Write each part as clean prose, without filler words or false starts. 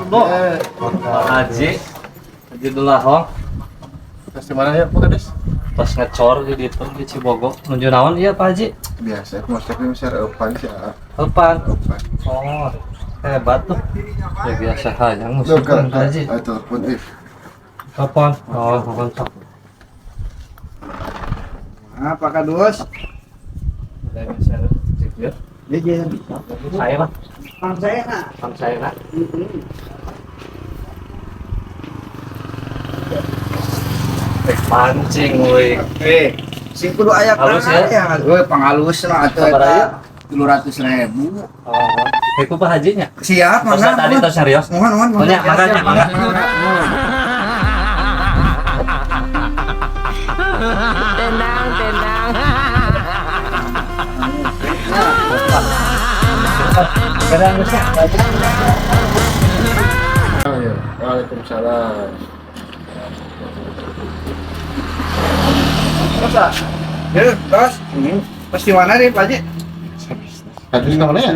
Bo, Pak Haji, Haji Dulahong, Tes di mana ya, Pak Kades? Pas ngecor di ditu di Cibogo. Nuju naon ieu, Pak Haji? Biasa, aku masak ini share eupan sih, ah. Eupan. Eupan. Oh, hebat tuh. Ya biasa aja Loh, ngusul kan, Pak Haji. ah, telepon, eh. Telepon. Oh, telepon sok. Ah, Pak Kadus. Udah bisa ya. Iya, Saya lah, Pang saya nak. pang saya lah. Pancing woi. Eh, sing kudu aya Halus ya? Ya, we panghalus lah atuh Sabar eta. aya. 300.000. Oh, iku Pak Hajinya. Siap, Terus mangga. tadi terus serius. Mohon, mohon, mohon. Banyak, makanya, mangga. Tenang, tenang. Kadang geusnya. Oh, iya. Waalaikumsalam. Terus, ah. Ya, terus. Pas di mana nih, Pak Haji? Kades ke mana ya?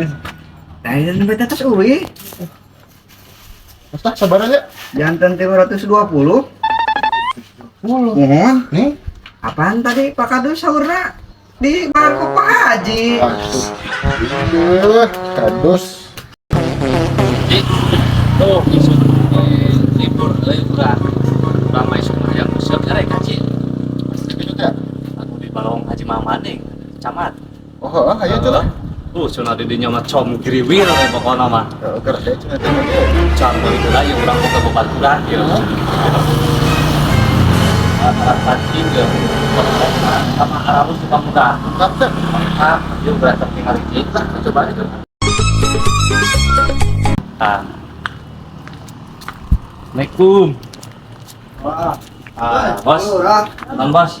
Nah, ini beta terus uwi. Mas tak sabar aja. Jantan 320. Puluh. Mohon. Nih. Apaan tadi Pak Kadus saurna? Di Marco Pak Haji. Aduh. Kadus. Ji, tuh isuk libur euy urang. Urang mah isuk mah yang siap erek haji. Kejut ya? Anu di Balong Haji Mamading, camat. Oh, heeh, ayo tuh lah. Tuh cenah di dinya mah com griwil we pokona mah. Heeh, gerak ya cenah teh. Can meuli heula ieu urang boga babaturan ieu. Alat pancing ge. Sama aralus di pamuda. Mantap teh. Mantap, ieu berasa tinggal hiji. Lah, coba aja. Ah. Assalamualaikum. Wah. Ah, bos. Urang. Non bos.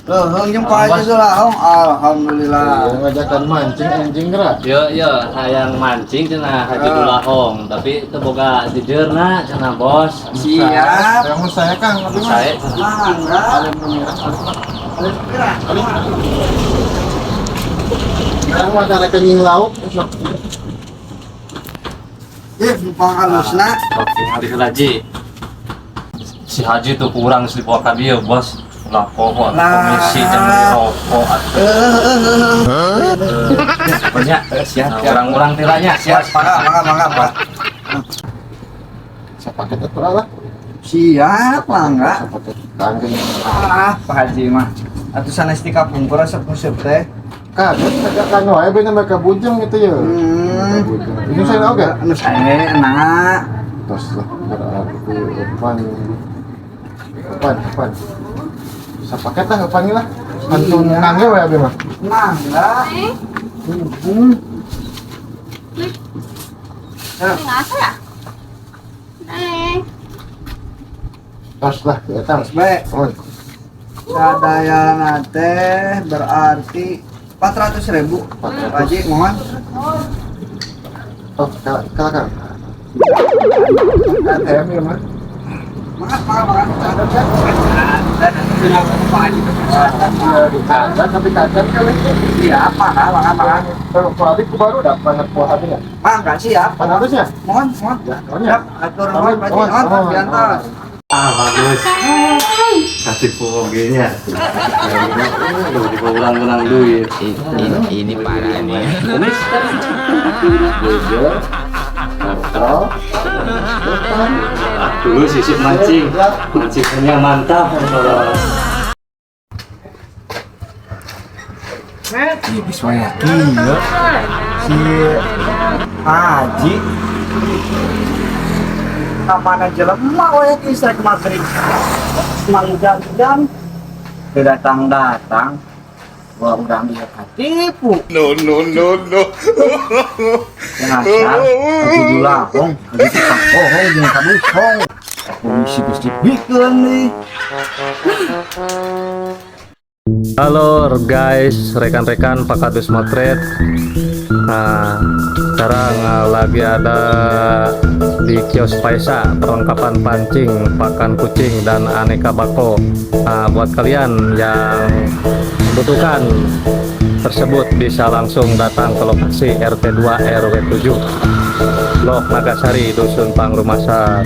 Leuheung jeung Pak Haji Zulahong. Alhamdulillah. Iya, ngajakan mancing anjing gerak. Yo yo, hayang mancing cenah Haji Ah. Dulahong, tapi teu boga jejeurna cenah bos. Siap. Yang mau saya Kang, tapi mah. Saya cenah. Mangga. Alim nu merah, alim mah. Alis pirah. Alim. Sekarang mah cara kenying lauk, sok. Ih, panghalusna. Oke, hari heula Ji. Si Haji tuh kurang geus dibawa ka dieu, bos. Ulah poho atuh Lah. komisi jeung beli rokok atuh. Banyak. Siap, Nah, siap. urang-urang tilanya. Siap, mangga, mangga, mangga, Pak. Sapaket atuh lah. Siap, mangga. Sapaket tanggung. Ah, Pak Haji mah. Atuh sanes di kapungkur asup museup teh. Kadus ngajakan wae bener mereka bujeng gitu ya. Bujeng. Ini saya oke. Anu saya enak. Terus lah berarti eupan. Eupan, eupan. Sapaket lah eupan lah. Pantun Iya. nangge we abi mah. Mangga. Hmm. Nggak ya? Neng. Terus lah eta. Terus bae. Oh, Sadayana teh berarti 400.000. 400. Pak Haji, mohon. Oh, kalah kalah Kang. ATM ya mah. Mangga, mangga, mangga. Pak Haji. Iya, dikacan tapi kacan kali. Iya, mangga, mangga, mangga. Kalau kuali ku baru dapat puas hatinya. Mangga siap. Panarusnya? Mohon, mohon. Ya, mohon ya. Siap, atur nuhun Pak Haji. Mohon, Mohon, mohon, diantos. Ah, bagus. Katipu oge nya. Aduh, dibawa ulang-ulang duit. Ini parah nih. Kumis kan? Jejer, kontrol, depan. Ah, dulu sisip mancing. Mancingnya mantap. Ih, bisa ya. Iya. Si Haji. Kamana jelema we ki srek maghrib. Mang jam-jam teu datang-datang. Wah, udah dia katipu. No, no, no, no. Dasar Haji Dulahong, Haji tukang bohong jeung kaduhong. Polisi geus dibikeun deui. Halo guys, rekan-rekan Pak Kadus Motret. Nah, sekarang lagi ada di kios Paisa, perlengkapan pancing, pakan kucing, dan aneka bako. Nah, buat kalian yang membutuhkan tersebut bisa langsung datang ke lokasi RT 2 RW 7 Blok Nagasari, Dusun Pangrumasan.